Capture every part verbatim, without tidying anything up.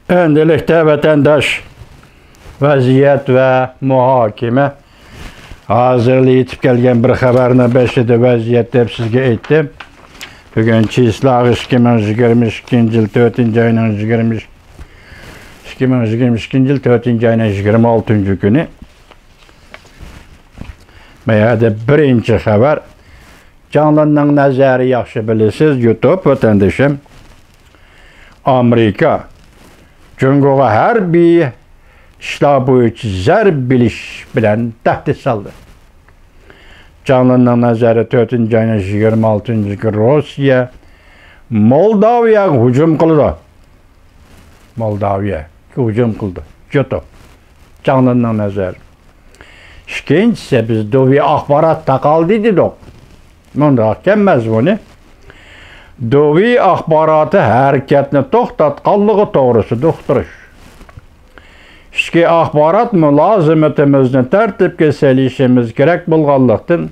ئەمدىلىكتە ۋەتەنداش ۋەزىيەت ۋە مۇھاكىمە. ھازىرلا يېتىپ كەلگەن بىر خەۋەرنىڭ بېشىدا ۋەزىيەت دەپ سىزگە ئېيتتىم. بۈگۈن چىسلاغ ئىككى مىڭ يىگىرمە ئىككىنچى يىل تۆتىنچى ئاينىڭ يىگىرمە، ئىككى مىڭ يىگىرمە ئىككىنچى يىل تۆتىنچى ئاينىڭ يىگىرمە ئالتىنچى كۈنى. مەيەدە بىرىنچى خەۋەر. جاڭلىننىڭ نەزەرى ياخشى بىلىسىز، يۇتۇپ ۋەتەندىشىم. ئامېرىكا جۇڭگوغا ھەربىي ئىشلار بويىچە زەربە بېرىش بىلەن تەھدىت سالدى. جاڭلىننىڭ نەزەرى تۆتىنچى ئاينىڭ يىگىرمە ئالتىنچى كۈنى روسىيە مولداۋىيەگە ھۇجۇم قىلىدۇ. مولداۋىيەگە ھۇجۇم قىلدى. جۇتۇپ. جاڭلىننىڭ نەزەرى. ئىككىنچىسى، بىز دۇۋى ئاخبارات تاقالدى دېدۇق. مۇنداق ئىكەن مەزمۇنى. دۇۋى ئاخباراتى ھەرىكەتنى توختاتقانلىقى توغرىسىدا ئۇقتۇرۇش. ئىچكى ئاخبارات مۇلازىمىتىمىزنى تەرتىپكە سېلىشىمىز كېرەك بولغانلىقتىن،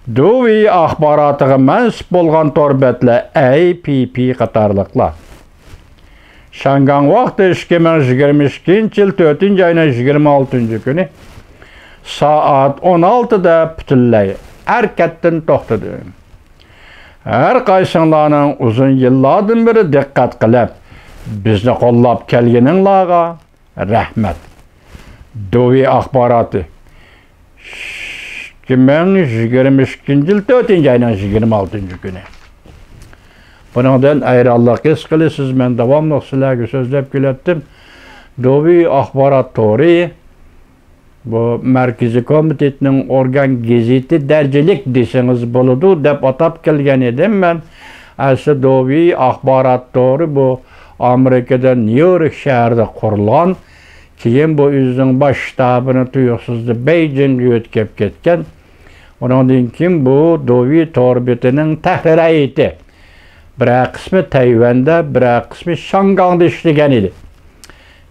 دۇۋى ئاخباراتىغا مەنسۇپ بولغان تور بەتلەر ئەي پى پى قاتارلىقلار. شياڭگاڭ ۋاقتى ئىككى مىڭ يىگىرمە ئىككىنچى يىل تۆتىنچى ئاينىڭ يىگىرمە ئالتىنچى كۈنى سائەت ئون ئالتىدا پۈتۈنلەي ھەرىكەتتىن توختىدى. ھەر قايسىڭلارنىڭ ئۇزۇن يىللاردىن بېرى دىققەت قىلىپ، بىزنى قوللاپ كەلگىنىڭلارغا رەھمەت. دۇۋى ئاخباراتى. ئىككى مىڭ يىگىرمە ئىككىنچى يىل تۆتىنچى ئاينىڭ يىگىرمە ئالتىنچى كۈنى. بۇنىڭدىن ھەيرانلىق ھېس قىلىسىز، مەن داۋاملىق سىلەرگە سۆزلەپ كېلەتتىم. دۇۋى ئاخبارات تورى، بۇ مەركىزىي كومىتېتنىڭ ئورگان گېزىتى دەرىجىلىك دېسىڭىز بولىدۇ، دەپ ئاتاپ كەلگەن ئىدىم مەن. ئەسلى دۇۋى ئاخبارات تورى بۇ ئامېرىكىدا نيۇ يورك شەھىرىدە قۇرۇلغان. كېيىن بۇ ئۆزىنىڭ باش شتابىنى تۇيۇقسىزلا بېيجىڭغا يۆتكەپ كەتكەن. ئۇنىڭدىن كېيىن بۇ دۇۋى تور بېتىنىڭ تەھرىر ھەيئىتى بىرەر قىسمى تەيۋەندە، بىرەر قىسمى شياڭگاڭدا ئىشلىگەن ئىدى.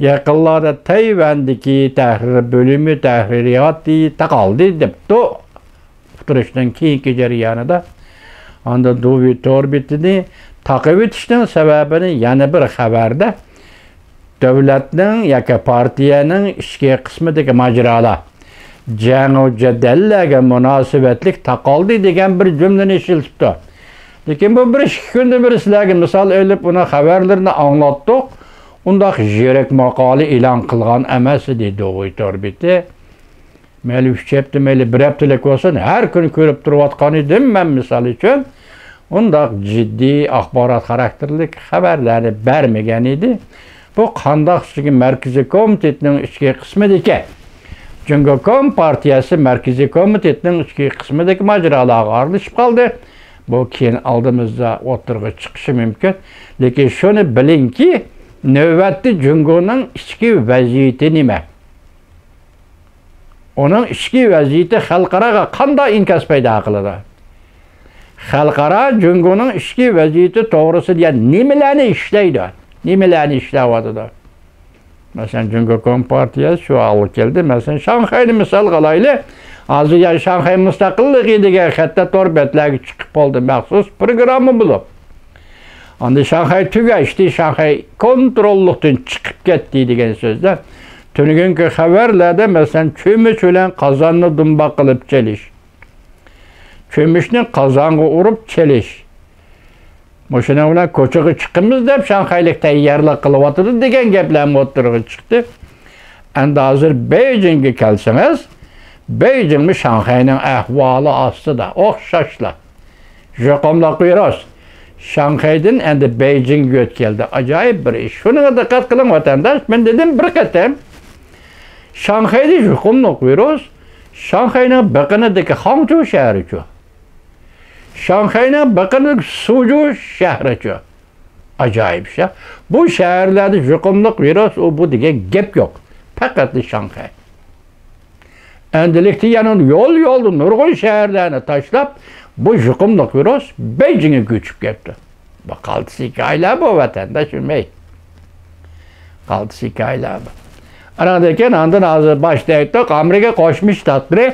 يېقىنلاردا تەيۋەندىكى تەھرىر بۆلۈمى، تەھرىرىياتى تاقالدى دەپتۇ. ئۇقتۇرۇشنىڭ كېيىنكى جەريانىدا ئاندىن دۇۋى تور بېتىنى تاقىۋېتىشنىڭ سەۋەبىنى يەنە بىر خەۋەردە دۆلەتنىڭ ياكى پارتىيەنىڭ ئىچكى قىسمىدىكى ماجىرالار، جەڭ-جەدەللەرگە مۇناسىۋەتلىك تاقالدى دېگەن بىر جۈملىنى ئىشلىتىپتۇ. لېكىن بۇ بىر ئىككى كۈندىن بېرى سىلەرگە مىسال ئېلىپ، ئۇنىڭ خەۋەرلىرىنى ئاڭلاتتۇق. ئۇنداق يىرىك ماقالە ئېلان قىلغان ئەمەس ئىدى دۇۋى تور بېتى. مەيلى ئۈچ ھەپتە، مەيلى بىر ھەپتىلىك بولسۇن، ھەر كۈنى كۆرۈپ تۇرۇۋاتقان ئىدىم مەن، مىسال ئۈچۈن. ئۇنداق جىددىي ئاخبارات خاراكتېرلىك خەۋەرلەرنى بەرمىگەن ئىدى. بۇ قانداق سىزگە مەركىزىي كومىتېتنىڭ ئىچكى قىسمىدىكى، جۇڭگو كومپارتىيەسى مەركىزىي كومىتېتنىڭ ئىچكى قىسمىدىكى ماجىرالارغا ئارىلىشىپ قالدى. بۇ كېيىن ئالدىمىزدا ئوتتۇرىغا چىقىشى مۇمكىن. لېكىن شۇنى بىلىڭكى، نۆۋەتتە جۇڭگونىڭ ئىچكى ۋەزىيىتى نېمە؟ ئۇنىڭ ئىچكى ۋەزىيىتى خەلقئاراغا قانداق ئىنكاس پەيدا قىلىدۇ؟ خەلقئارا جۇڭگونىڭ ئىچكى ۋەزىيىتى توغرىسىدا نېمىلەرنى ئىشلەيدۇ؟ نېمىلەرنى ئىشلەۋاتىدۇ؟ مەسىلەن، جۇڭگو كومپارتىيەسى شۇ ھالغا كەلدى. مەسىلەن، شاڭخەينى مىسالغا ئالايلى. ھازىر يەنە شاڭخەي مۇستەقىللىقى دېگەن خەتتە تور بەتلەرگە چىقىپ قالدى. مەخسۇس پروگرامما بولۇپ. ئاندىن شاڭخەي تۈگەشتى، شاڭخەي كونتروللۇقتىن چىقىپ كەتتى دېگەن سۆزلەر. تۈنۈگۈنكى خەۋەرلەردە، مەسىلەن، چۆمۈچ بىلەن قازاننى دۇمباق قىلىپ چېلىش، چۆمۈچنى قازانغا ئۇرۇپ چېلىش، مۇشۇنىڭ بىلەن كوچىغا چىقىمىز دەپ شاڭخەيلىك تەييارلىق قىلىۋاتىدۇ دېگەن گەپلەرمۇ ئوتتۇرىغا چىقتى. ئەمدى ھازىر بېيجىڭگە كەلسىڭىز، بېيجىڭمۇ شاڭخەينىڭ ئەھۋالى ئاستىدا، ئوخشاشلا. يۇقۇملۇق ۋىرۇس شاڭخەيدىن ئەمدى بېيجىڭگە يۆتكەلدى. ئاجايىپ بىر ئىش. شۇنىڭغا دىققەت قىلىڭ، ۋەتەنداش. مەن دېدىم بىر قېتىم، شاڭخەيدە يۇقۇملۇق ۋىرۇس شاڭخەينىڭ بېقىنىدىكى خاڭجۇ شەھىرىچۇ؟ شاڭخەينىڭ بېقىنىدىكى سۇجۇ شەھىرىچۇ؟ ئاجايىپ ئىش. بۇ شەھەرلەردە يۇقۇملۇق ۋىرۇس ئۇ بۇ دېگەن گەپ يوق. پەقەتلا شاڭخەي. ئەمدىلىكتە يەنە يول-يولدا نۇرغۇن شەھەرلەرنى تاشلاپ، بۇ يۇقۇملۇق ۋىرۇس بېيجىڭگە كۆچۈپ كەپتۇ. بۇ قالتىس ھېكايىلەر بۇ، ۋەتەنداش، بىلمەي. قالتىس ھېكايىلەر بۇ. ئانىڭدىن كېيىن ئاندىن ھازىر باشتا ئېيتتۇق، ئامېرىكا قوشما شتاتلىرى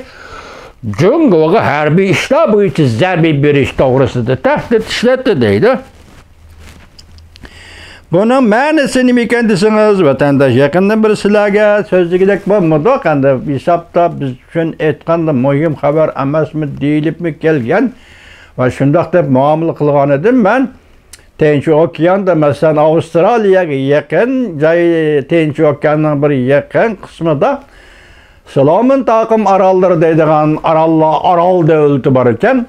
جۇڭگوغا ھەربىي ئىشلار بويىچە زەربە بېرىش توغرىسىدا تەھدىت ئىشلەتتى دەيدۇ. بۇنىڭ مەنىسى نېمىكەن دېسىڭىز، ۋەتەنداش، يېقىندىن بېرى سىلەرگە سۆزلىگۈدەك بولمىدۇق. ئەمدى ھېسابتا بىز ئۈچۈن ئېيتقاندا مۇھىم خەۋەر ئەمەسمۇ دېيىلىپمۇ كەلگەن ۋە شۇنداق دەپ مۇئامىلە قىلغان ئىدىم مەن. تىنچ ئوكياندا، مەسىلەن، ئاۋسترالىيەگە يېقىن جاي، تىنچ ئوكياننىڭ بىر يېقىن قىسمىدا سولومون تاقىم ئاراللىرى دەيدىغان ئاراللار، ئارال دۆلىتى بار ئىكەن.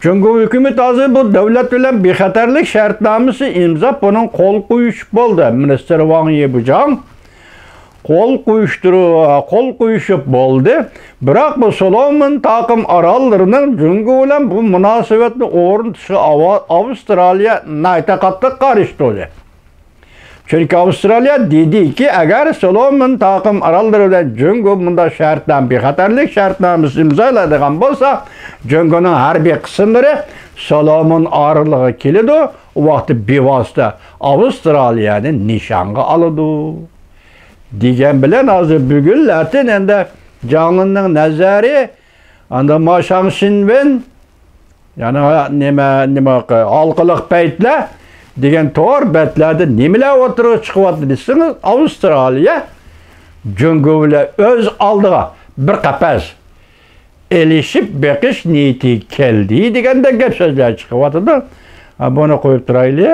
جۇڭگو ھۆكۈمىتى ھازىر بۇ دۆلەت بىلەن بىخەتەرلىك شەرتنامىسى ئىمزاپ، بۇنىڭ قول قويۇشۇپ بولدى. مىنىستىر ۋاڭ يى بۇجاڭ قول قويۇشتۇرۇ-، قول قويۇشۇپ بولدى. بىراق بۇ سولومون تاقىم ئاراللىرىنىڭ جۇڭگو بىلەن بۇ مۇناسىۋەتنى ئورنىتىشىغا ئاۋا-، ئاۋسترالىيە ناھايىتى قاتتىق قارشى تۇردى. چۈنكى ئاۋسترالىيە دېدىكى، ئەگەر سولومون تاقىم ئاراللىرى بىلەن جۇڭگو مۇنداق شەرتنامە، بىخەتەرلىك شەرتنامىسى ئىمزالايدىغان بولسا، جۇڭگونىڭ ھەربىي قىسىملىرى سولومون ئارىلىغا كېلىدۇ، ئۇ ۋاقىتتا بىۋاسىتە ئاۋسترالىيەنى نىشانغا ئالىدۇ. دېگەن بىلەن ھازىر بۈگۈنلەردىن ئەمدى جاڭلىننىڭ نەزەرى، ئاندىن ما شاڭ شىنۋېن، يەنى نېمە، نېمە، ھالقىلىق پەيتلەر دېگەن تور بەتلەردە نېمىلەر ئوتتۇرىغا چىقىۋاتىدۇ دېسىڭىز، ئاۋسترالىيە جۇڭگو بىلەن ئۆز ئالدىغا بىر قەپەس ئېلىشىپ بېقىش نىيىتىگە كەلدى دېگەندەك گەپ سۆزلەر چىقىۋاتىدۇ. ھە، بۇنى قويۇپ تۇرايلى.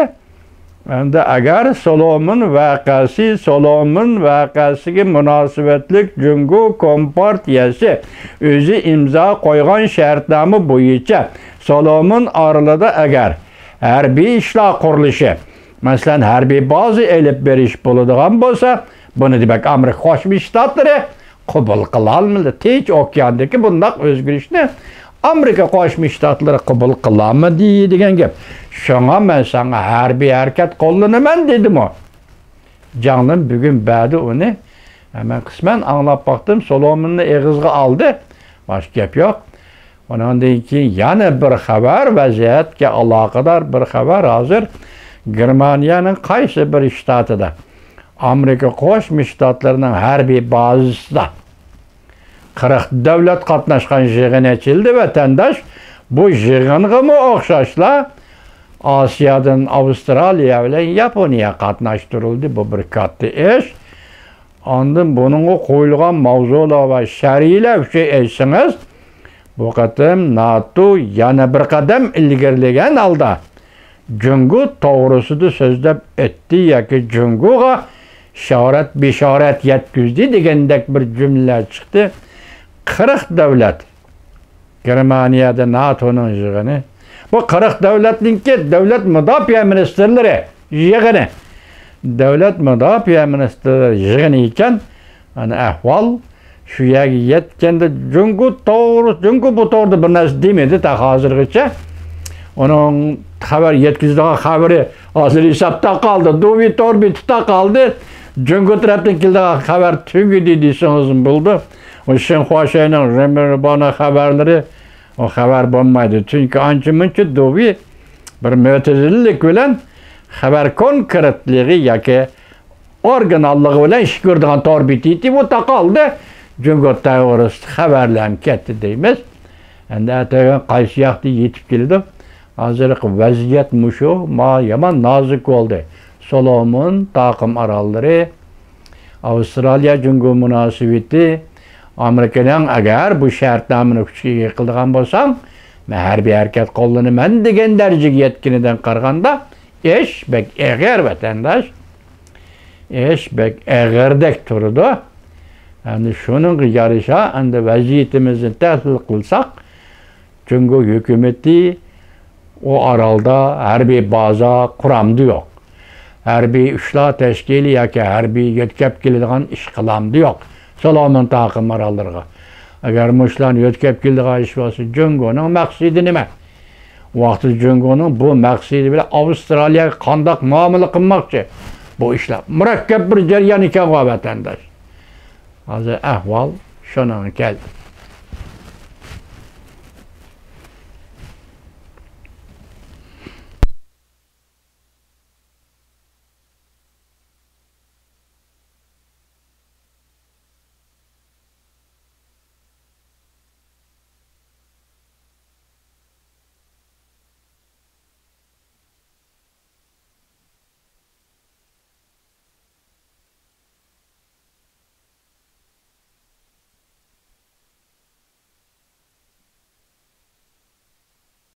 ئەمدى ئەگەر سولومون ۋەقەسى، سولومون ۋەقەسىگە مۇناسىۋەتلىك جۇڭگو كومپارتىيەسى ئۆزى ئىمزا قويغان شەرتنامە بويىچە سولومون ئارىلىدا ئەگەر ھەربىي ئىشلار قۇرۇلۇشى، مەسىلەن، ھەربىي بازا ئېلىپ بېرىش بولىدىغان بولسا، بۇنى دېمەك ئامېرىكا قوشما شتاتلىرى قوبۇل قىلالمىدى. تىنچ ئوكياندىكى بۇنداق ئۆزگىرىشنى ئامېرىكا قوشما شتاتلىرى قوبۇل قىلالمىدى دېگەن گەپ. شۇڭا مەن ساڭا ھەربىي ھەرىكەت قوللىنىمەن دېدىمۇ. جاڭلىن بۈگۈن بەردى ئۇنى. مەن قىسمەن ئاڭلاپ باقتىم، سولوموننى ئېغىزغا ئالدى. باشقا گەپ يوق. ئۇنىڭدىن كېيىن يەنە بىر خەۋەر، ۋەزىيەتكە ئالاقىدار بىر خەۋەر. ھازىر گېرمانىيەنىڭ قايسى بىر شتاتىدا، ئامېرىكا قوشما شتاتلىرىنىڭ ھەربىي بازىسىدا قىرىق دۆلەت قاتناشقان يىغىن ئېچىلدى، ۋەتەنداش. بۇ يىغىنغىمۇ ئوخشاشلا ئاسىيادىن ئاۋسترالىيە بىلەن ياپونىيە قاتناشتۇرۇلدى. بۇ بىر كاتتا ئىش. ئاندىن بۇنىڭغا قويۇلغان ماۋزۇلار ۋە شەرھلەر ئۈچۈن ئېيتسىڭىز، بۇ قېتىم ناتو يەنە بىر قەدەم ئىلگىرىلىگەن ھالدا جۇڭگو توغرىسىدا سۆزلەپ ئۆتتى ياكى جۇڭگوغا ئىشارەت، بېشارەت يەتكۈزدى دېگەندەك بىر جۈملىلەر چىقتى. قىرىق دۆلەت، گېرمانىيەدە ناتونىڭ يىغىنى. بۇ قىرىق دۆلەتنىڭكى دۆلەت مۇداپىئە مىنىستىرلىرى يىغىنى. دۆلەت مۇداپىئە مىنىستىرلىرى يىغىنى ئىكەن، ئەنە ئەھۋال شۇ يەرگە يەتكەندە جۇڭگو توغرا، جۇڭگو بۇ توغرىدا بىر نەرسە دېمىدى تا ھازىرغىچە. ئۇنىڭ خەۋەر يەتكۈزىدىغان خەۋىرى ھازىر ھېسابتا قالدى. دۇۋى تور بېتىدا قالدى. جۇڭگو تەرەپتىن كېلىدىغان خەۋەر تۈگىدى دېسىڭىزمۇ بولىدۇ. ئۇ شىنخۇا شەينىڭ، رېمېربانىڭ خەۋەرلىرى، ئۇ خەۋەر بولمايدۇ. چۈنكى ئانچە مۇنچە دۇۋى بىر مۆتىدىللىك بىلەن خەۋەر كونكرېتلىقى ياكى ئورىگىناللىقى بىلەن ئىش كۆرىدىغان تور بېتى ئۇ تاقالدى. جۇڭگو توغرىسىدا خەۋەرلەرمۇ كەتتى دەيمىز. ئەمدى ئەتىگەن قايسى ياقتا يېتىپ كېلىدۇ؟ ھازىرقى ۋەزىيەت مۇشۇ. ما يامان نازۇك بولدى. سولومون تاقىم ئاراللىرى، ئاۋسترالىيە جۇڭگو مۇناسىۋىتى، ئامېرىكىنىڭ ئەگەر بۇ شەرتنامىنى كۈچكە ئىگە قىلىدىغان بولساڭ، مەن ھەربىي ھەرىكەت قوللىنىمەن دېگەن دەرىجىگە يەتكىنىدىن قارىغاندا، ئىش بەك ئېغىر، ۋەتەنداش. ئىش بەك ئېغىردەك تۇرىدۇ. ئەمدى شۇنىڭغا يارىشا، ئەمدى ۋەزىيىتىمىزنى تەھلىل قىلساق، جۇڭگو ھۆكۈمىتى ئۇ ئارالدا ھەربىي بازا قۇرامدى يوق. ھەربىي ئۇچلار تەشكىلى ياكى ھەربىي يۆتكەپ كېلىدىغان ئىشقىلامدى يوق. سولومون تاقىم ئاراللىرىغا. ئەگەر مۇشۇلارنى يۆتكەپ كېلىدىغان ئىش بولسا، جۇڭگونىڭ مەقسىتى نېمە؟ ۋاقتىدا جۇڭگونىڭ بۇ مەقسىتى بىلەن ئاۋسترالىيەگە قانداق مۇئامىلە قىلماقچى؟ بۇ ئىشلار مۇرەككەپ بىر جەريان ئىكەنغۇ، ۋەتەنداش. ھازىر ئەھۋال شۇنىڭغا كەلدى.